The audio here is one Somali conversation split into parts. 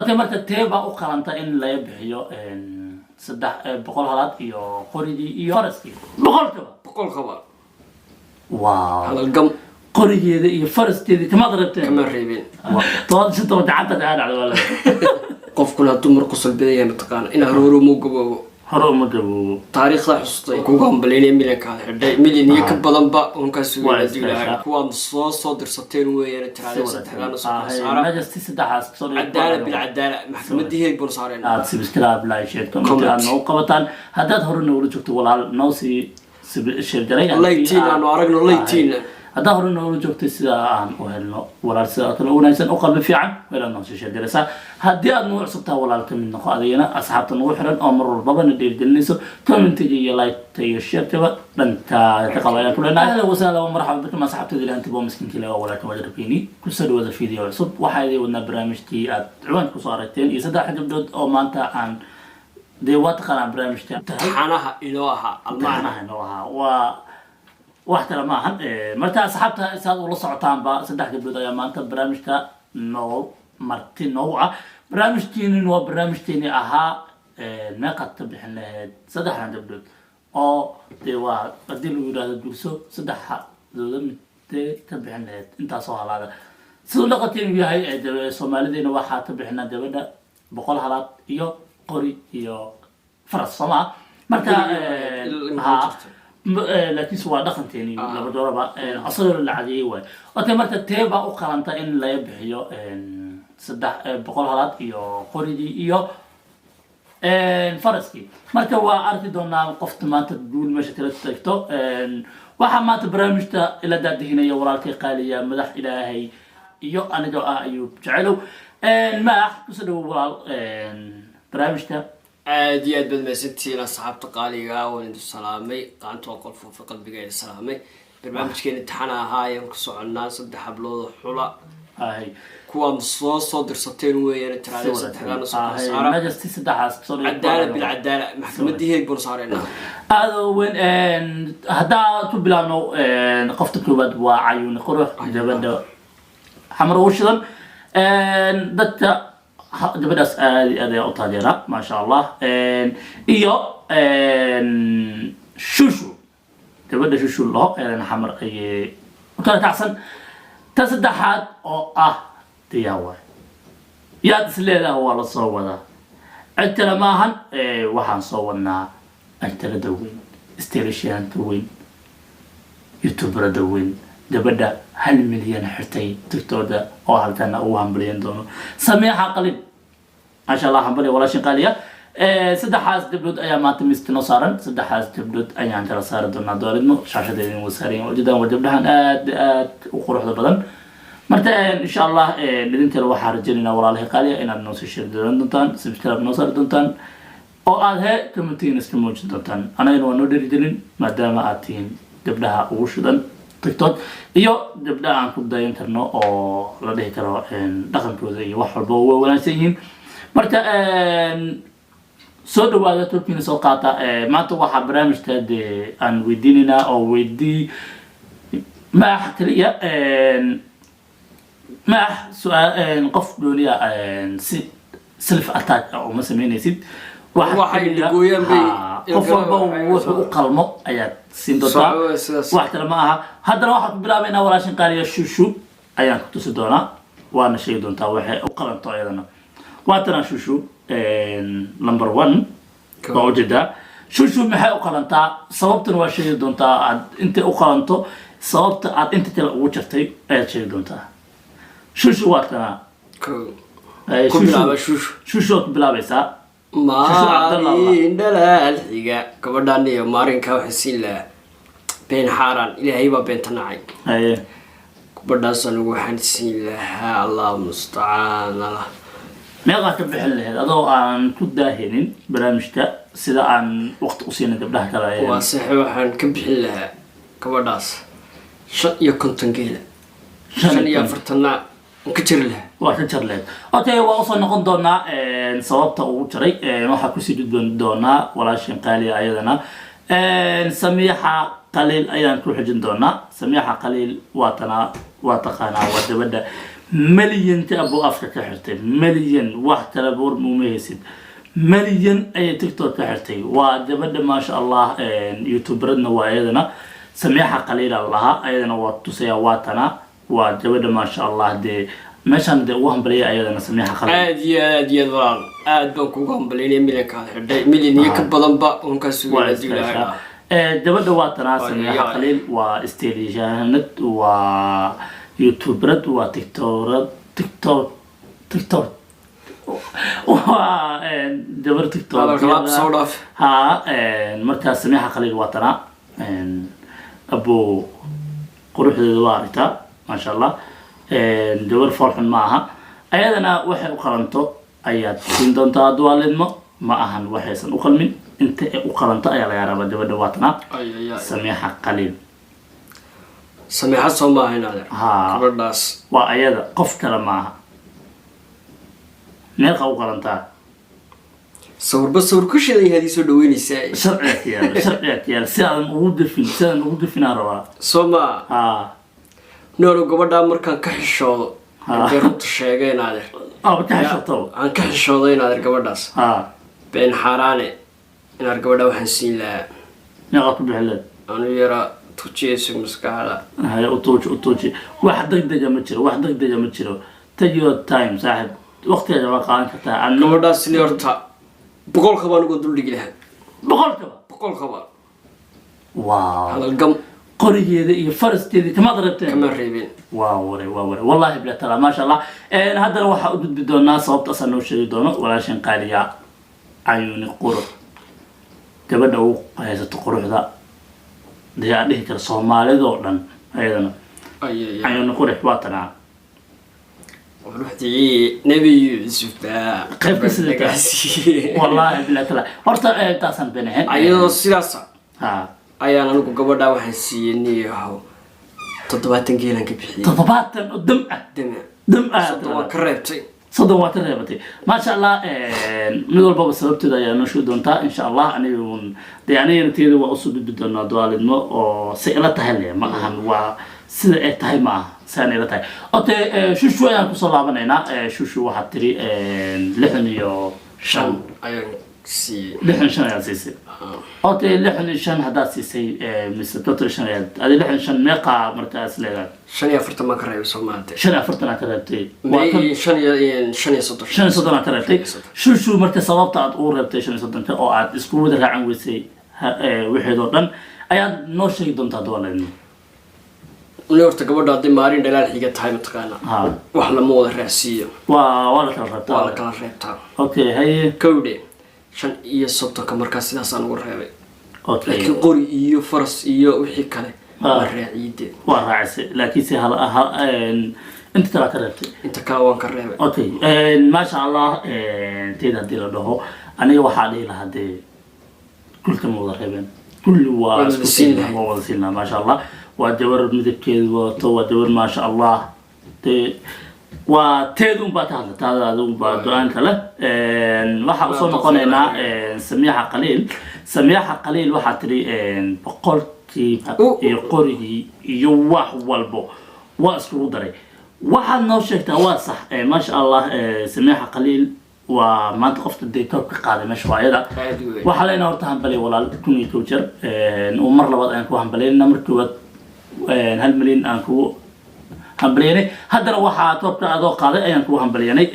Okay, marka tee baa u qalanta in laga bixiyo 300 halaad iyo qorigii iyo faraskii boqolkiiba? Boqolkaba. Wow. Hadalgam. Qorigeeda iyo faraskeedii kamaad reebteen? Kama reebeen. Toban shanta gacanta kaa dhacda waa Qofkuna hadduu mar qosol badan yahay, mataqaana inaa hore muu gaboobo. Hore uma gaboobo. Taariikhda xusustay kugu hambalyaynaya milyankaad xidhay, milyan iyo ka badanba unkaa Waa sugayna iska ilaahay. Kuwaad soo dirsateen weeyaan, tiraadeen saddexdaana soo kala saara. Majasti saddexaas soo dhigay. Cadaala bilcadaala, maxkamadii Heeg baanu saareen. Aad subscribe, like, share, comment. Comment. Aad noogu qabataan. Haddaad hore noogula joogto, walaal, noo sii share garay. Like-tiina aanu aragno, like-tiina. Haddaa hore noola joogtay, sida aan u helno walaal sidaa kale u wanaagsan, u qalbi fiican, waa inaad noo sii share garaysaa. Haddii aad nagu cusubtaha, walaal, ka mid noqo adigana asxaabta nagu xiran oo mar walbaba na dhiirigelinayso. Commentiga iyo like iyo sharetaba dhanka ka qaba ayaan ku leenahay. Ahlan wasahlan wa marxaban bikum, asxaabtayda ilahanti boo miskiinka ilaa walaalka wajarkiini. Kusoo dhawaada video cusub. Waxaa idin wadnaa barnaamijkii aad ciwaanka kusoo aragteen iyo saddex gabdhood oo maanta aan dee waa taqaanaa barnaamijka tahay. Xanaha inoo ahaa almaana. Macnaha inoo ahaa waa wax kale ma ahan. Marka asxaabta, saad ula socotaanba, saddex gabdhood ayaa maanta barnaamijka noo marti noogu ah. Barnaamijkiinin waa barnaamijkeeni ahaa meeqaad ka bixin lahayd saddexdan gabdhood, oo dee waa haddii lagu yidhahdo guurso saddexdooda, midee ka bixin lahayd intaasoo halaada? Siduu dhaqankeenu yahay soomaalideena, waxaa ka bixinaa gabadha 100 halaad iyo qori iyo faras, soo maa? Marka Qori ha jirto. Laakiinse waa dhaqankeeni laba dooraba asagoo la cadeeyey waay. Okay, marka tee baa u qalanta in laga bixiyo 300 halaad iyo qorigii iyo faraskii? Marka waa arki doonaa qofta maanta guul meesha kala tagto. Waxaa maanta barnaamijka ila daadihinaya walaalkay qaaliya madax ilaahay iyo anigoo ah Ayuub Jecelow. Maax, kusoo dhawo walaal barnaamijka. Aad iyo aad baad mahadsantihiin, asxaabta qaaliga. Waan idin salaamay, qaanta waa qolfoofa qalbiga idin salaamay. Barnaamijkeena imtixaan ahaa ayaan ku soconnaa, saddex hablood xula. Hay. Kuwaad soo dirsateen weeyaan, tiraadeen saddexdaana soo kala saara. Majasti saddexaas soo dhigay. Cadaala bilcadaala, maxkamadii Heeg baanu saareenaa. Aada u weyn. Haddaa ku bilaabno, qofta koowaad waa Cayuuni Qurux, gabadha Xamar ugu shidan. Dadka gabadhaas aad iyo aad ayaa u taageera, maasha Allah. Iyo Shushu, gabadha Shushu laho eedan Xamar ayay u kala kacsan. Ta saddexaad oo ah diyaa waay, yaad is leedaha waa la soo wadaa? Cid kale maahan, waxaan soo wadnaa actarada weyn, steleshaanka weyn, youtuberada weyn, gabadha 1 milyan xirtay TikToka oo halkana ugu hambalyan doono, Samiixa Qalin. Maasha Allah, hambali walaashin qaaliya. Saddexaas gabdhood ayaa maanta miiska noo saaran. Saddexaas gabdhood ayaan kala saari doonaa dooridmo. Shaashada idin wasaarayan ujeedaan waa gabdhahan aad aad u quruxda badan. Marka insha Allah idinteeda waxaa rajaynaynaa, walaalahay qaaliya, inaad noo sii share garan doontaan, subscribe noo saari doontaan oo aad he commentiina iska muujin doontaan. Anagana waa noo dhiirigelin, maadaama aad tihiin gabdhaha ugu shidan TikTok iyo gabdhaha aan ku dayan karno oo la dhihi karo dhaqankooda iyo wax walba waa wanaagsan yihiin. Marka soo dhawaada, toobkiina soo qaata. Maanta waxaa barnaamijka dee aan weydiinaynaa oo weydii maax kaliya maax su-aal qof dooniya si self attack ah uma sameynaysid. Waxa Waxay kaliya- dhigooyaan bay- Ha, qof walba wuxuu u qalmo ayaad siin doontaa. Sidaas. Wax kale ma aha. Haddana waxaan ku bilaabaynaa walaashin qaaliya Shushu ayaan ku tusi doonaa, waana sheegi doontaa waxay u qalanto ayadana. Waatana Shushu number one waa ujeedaa. Shushu maxay u qalantaa? Sababtana waa sheegi doontaa. Aad intay u qalanto, sababta aad inta kale ugu jartay ayaad sheegi doontaa. Shushu waa tanaa. Kow. Ku Shushu. bilaaba Shushu. Shushu waad ku bilaabaysaa. Shushu Cabdallah. Maalin dhalaal xiga gabadhan iyo maarinka waxay siin lahaa been xaaraan, Ilaahay baa beenta nacay. Haye. Gabadhaas anigu waxaan siin lahaa, Allah mustacaan, Allah. Meeqaa ka bixin lahayd, adoo aan ku daahinin barnaamijka sida aan waqti u siinin gabdhaha kale Waa saxe, waxaan ka bixin lahaa gabadhaas 55 geela, 45-na waan ka jiri lahaa. Waa ka jar lahayd. Okay, waa usoo noqon doonaa sababta ugu jaray. Waxaa kusii gudban doonaa walaashin qaaliya ayadana, Samiixa Qaliil ayaan ku xijin doonaa. Samiixa Qaliil waa tanaa, waa taqaanaa, waa gabadha Milyanka abuu afka ka xirtay, milyan wax kale war uma haysid. Milyan ayay TikTok ka xirtay. Waa gabadha, maasha Allah, youtuberadna waa iyadana. Samiixa Qaliila lahaa, ayadana waa tusaya, waa tana, waa gabadha, maasha Allah. Dee meeshaan dee ugu hambaliyay ayadana Samiixa Qaliil. Aad iyo aad iyo aad, walaal, aad baan kugu hambalyaynaya milyankaad xidhay, milyan iyo ka badanba unkaa waa sugayna haddii Ilaahay istaashaa. dhaho. Gabadha waa tanaa. Waa Samiixa yaay. Qaliil waa isteelishaanad, waa youtuberad, waa tiktorad, TikTok waa gabar TikTok. Hadalka laab soo dhaaf. Ha, markaa Samiixa Qaliil waa tanaa. Abo quruxdeeda waa aragtaa, maasha Allah, gabar foolxun ma aha. Ayadana waxay u qalanto ayaad siin doontaa hadduu alidmo. Ma ahan waxaysan u qalmin, inta ay u qalanto ayaa laga rabaa. Gabadha waa tanaa. Ay ay ay. Samiixa Qaliil. Sameexa soo maaha in adeer. Ha. Gabadhaas. Waa ayada, qof kale maaha. Meeqa u qalantaa? Sawirba sawir ku shidan yahay soo dhaweynaysaa. Sharciga ka yaala, sharciga ka yaala. Si aadan ugu gafin, si aadan ugu gafinaa rabaa. Soo maa? Ha. Noolo, gabadhaa markaan ka xishoodo intay runta sheegay in adeer. Aba ka xishoto. Aan ka xishooday in adeer gabadhaas. Been xaaraane inaar, gabadhaa waxaan siin lahaa. Meeqa ku bixi leed? Anu yara tujiyayso maskaxda. Haye, utuuji, utuuji. Wax degdega ma jiro, wax degdega ma jiro. Take your time, saaxib, waqtigeeda waa qaadan kartaa. Adna Gabadhaas ni horta 100-ka baan uga duldhigi lahaa. 100-kaba? 100-kaba. Wow. Hadalgam. Qorigeeda iyo faraskeeda kamaad rabteen? Kama reebin. Waa waray, waa waray, wallahi bila tala, maasha Allah. Haddana waxaa u gudbi doonaa sababta asaa noo sheegi doono walaashan qaaliya, Cayuuni Qurux, gabadha ugu haysato quruxda dee aan dhihi kara Soomaalidoo dhan ayadana. Ay ay ay. Cayuuni Qurux waa tanaa. Quruxdii Nebi Yuusuf baa Qaybka sidata. lagaa siiyey. Wallahi bila tala, horta taasaan been ahayn. Ayadoo sidaas ha ayaan anigu gabadhaa waxaan siiyey, niyahow, 70 geelan ka bixiyey. 70 oo dam ah? Dame. Dam ah. 30 waan ka reebtay. 30 waa ka reebatay, maasha Allah. Mid walbaba sababteeda ayaa noo sheegi doontaa, insha Allah. Anigun dee anigana teeda waa usoo gudbi doonaa duaalidmo oo si ila tahay le ma ahan, waa sida ay tahay ma aha, siaan ila tahay. Okay, Shushu ayaan kusoo laabanaynaa. Shushu, waxaad tiri 65. Ayaan siiyey. 65 ayaad siisay. Okay, 65 haddaad siisay mise 55 ayaad adi 65 meeqaa markaas leedahay? 45 baan ka reebay Soomaalida. 45 aad ka reebtay. Waa 35. 35 aad ka reebtay, Shushu. Marka sababta aad ugu reebtay 35-ka oo aad isku wada raacan weysay wixeedoo dhan ayaad noo sheegi doontaa duwaleedno. Ni horta gabadha hadday maalin dhalaal xiga tahay, mataqaana, wax lama wada raacsiiyo. Waa la kala reebtaa. Waa la kala reebtaa. Okay, haye. Kowdhe, 35-ka markaa sidaasaan ugu reebay. Laakiin qori iyo faras iyo wixii kale waa raaciyide. Waa raacisay, laakiinse hal hal inta kale ka reebtay. Inta kale waan ka reebay. Okay, maasha Allah. Teeda haddii la dhaho, aniga waxaa dhihi lahaa dee kulka ma wada reebeen, kulli waa Waa wada isku siin siin lahayd. Waa wada siin lahaa, maasha Allah. Waa gabar midabkeedu wadato, waa gabar, maasha Allah. Dee waa teedun baa ka hadla, taada adigu baa go-aanka leh. Waxaa usoo Waa noqonaynaa Samiixa Qaliil. Samiixa Qaliil waxaa tiri 100-kiiba iyo qorigii iyo wax walbo waa iskugu daray. Waxaad noo sheegtaa waa sax. Maasha Allah, Samiixa Qaliil waa maanta qofta dee koob ka qaaday meesha, waa ayada. Aad u weyn. Waxaa leenahay horta hambaliya, walaal, 1001 jeer. Oo mar labaad ayaan ku hambalyaynaa. Mar koowaad 1 milyan aan kugu hambalyanay, haddana waxaa koobka adoo qaaday ayaan kugu hambalyanay.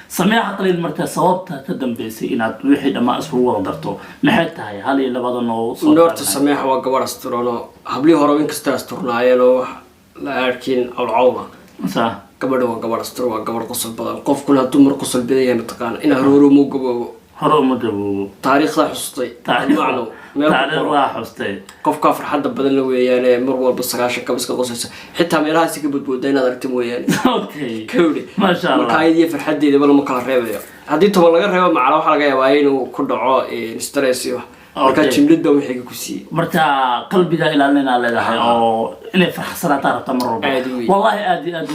Samiixa Qaliil, marka sababta ka dambeysay inaad wixii dhammaa iskugu wada darto maxay tahay? Hal iyo labada noo soo Horta taabanay. Sameexa waa gabadh asturanoo hablihii hore inkastay asturnaayeen oo wax la arkin cawlcawla. Gabadha waa gabadh astur, waa gabadh qosol badan. Qofkuna hadduu mar qosol badan yahay, mataqaana, inaa hore uma gaboobo. Hore uma gaboobo. Taariikhdaa xustay macno meel ku qoro. Taariikhdaa xustay. Qofkaa farxadda badan la weeyaane, mar walba 90 kaba iska qosaysa, xitaa meelahaasi ka badbooda inaad aragti mooyaane. Kawdhe. Maasha Allah. Marka ayadiyo farxaddeedaba lama kala reebayo. Haddii 10 laga reebo macala, waxaa laga yaabaa inuu ku dhaco stress iyo wax. Marka jimlada wixiga ku siiyey. Marka qalbiga ilaalinaa leedahay oo inay farxsanaataa rabta mar walba. Aad u weyn. Wallahi aad iyo aad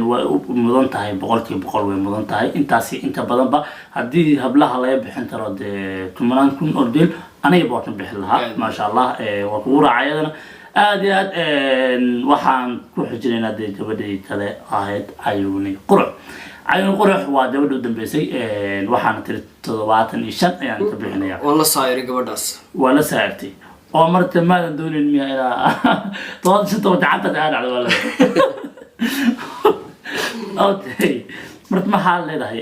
way u mudan tahay, 100% way mudan tahay. Intaasi inta badanba haddii hablaha laga bixin karo dee kumanaan kun oo deel, aniga waa ka bixin lahaa. Aad. Maasha Allah, waa kugu raacay ayadana. Aad iyo aad waxaan ku xijinaynaa dee gabadhii kale ahayd, Cayuuni Qurux. Cayuuni Qurux waa gabadha u dambeysay. Waxaana tiri 75 ayaan ka bixinaya. Waan la saayiray gabadhaas. Waa la saartay oo marka maadan doonin miya ilaa 75 gacanta kaa dhacdo? Waa la, okay. Marka maxaa leedahay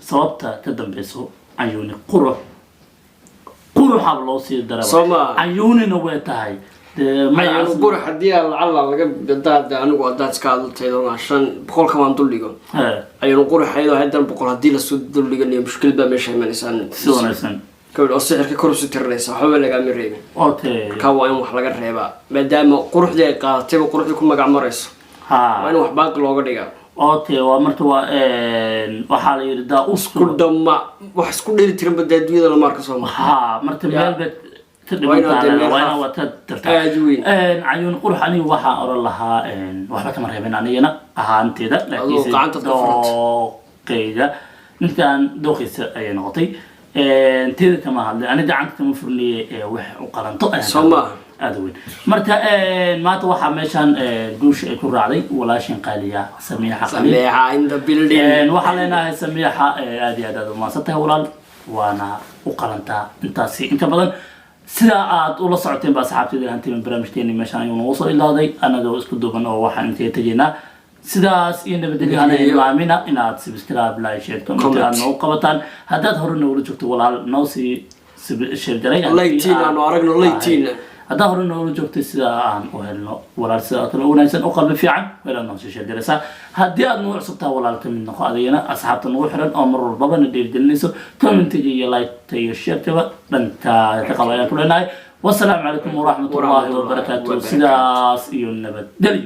sababta ka dambeyso Cayuuni Qurux? Quruxaaba loo sii daraba. Soo ma? Cayuunina way tahay dee. Cayuuni magacaas. Qurux haddii aan lacala laga hadaad anigu haddaad iska hadlataydo shan boqolka waan duldhigo. Cayuuni Qurux ayadoo haddana 100 haddii lasoo duldhiganayo, mushkilad baa meesha imanaysaa. Si wanaagsan. Gabadh oo sixirka kor usi tirinaysa, waxba lagaama reebin. Marka waa in wax laga reebaa, maadaama quruxdii ay qaadatayba quruxdii ku magac marayso. Waa in wax baaqi looga dhigaa. Okay, waa marka waa waxaa la yidhi daa-usku Ku dhamma wax isku dheeli tiranba dee adduunyada lama arka, soo ma? Ha, marka meel bay ka Waa inaad dhimantaa. meel Waa inaad waa ka tirtaa. Aad u weyn. Cayuun Qurux aniga waxaan oran lahaa waxba kama reebin anigana ahaanteeda, laakiinse gacantaad ka furatay. dooqeyga ninkan dooqiisa ayay noqotay. Teeda kama hadlay, ani gacanta kama furniye ee wax u qalanto ayaan Soo ka ma? aada u weyn. Marka maanta waxaa meeshan guusha ay ku raacday walaashin qaaliya Samiixa Khaliil. Sameexa in the building. Waxaan leenahay Samiixa, aad iyo aad aad umahadsan tahay walaal, waana u qalantaa intaasi inka badan. Sidaa aad ula socoteen ba asxaabteeda hantiima, barnaamijkeeni meeshaan ayuu noogu soo ilaaday anagoo isku duuban oo waxaan intee tegaynaa sidaas iyo nabadgelyo. Hana Nabadgelyo. ilmaamina inaad subscribe, like, share, comment Comment. aad noogu qabataan. Haddaad hore noogula joogto walaal, noo sii share garay. Like-tiin aanu aragno, like-tiina. Haddaa hore noola joogtay, sidaa aan u helno walaal sidaa kale u wanaagsan u qalbi fiican, waa inaad noo sii share garaysaa. Haddii aad nagu cusubtaha walaal, ka mid noqo adigana asxaabta nagu xiran oo mar walbaba na dhiirigelinayso. Commentiga iyo like iyo sharetaba dhankaa ka qaba ayaan ku leenahay. Wasalaamu calaykum waraxmatullaahi waraxmatullaahi wabarakaatu. wabarakaatu. Sidaas iyo nabadgelyo.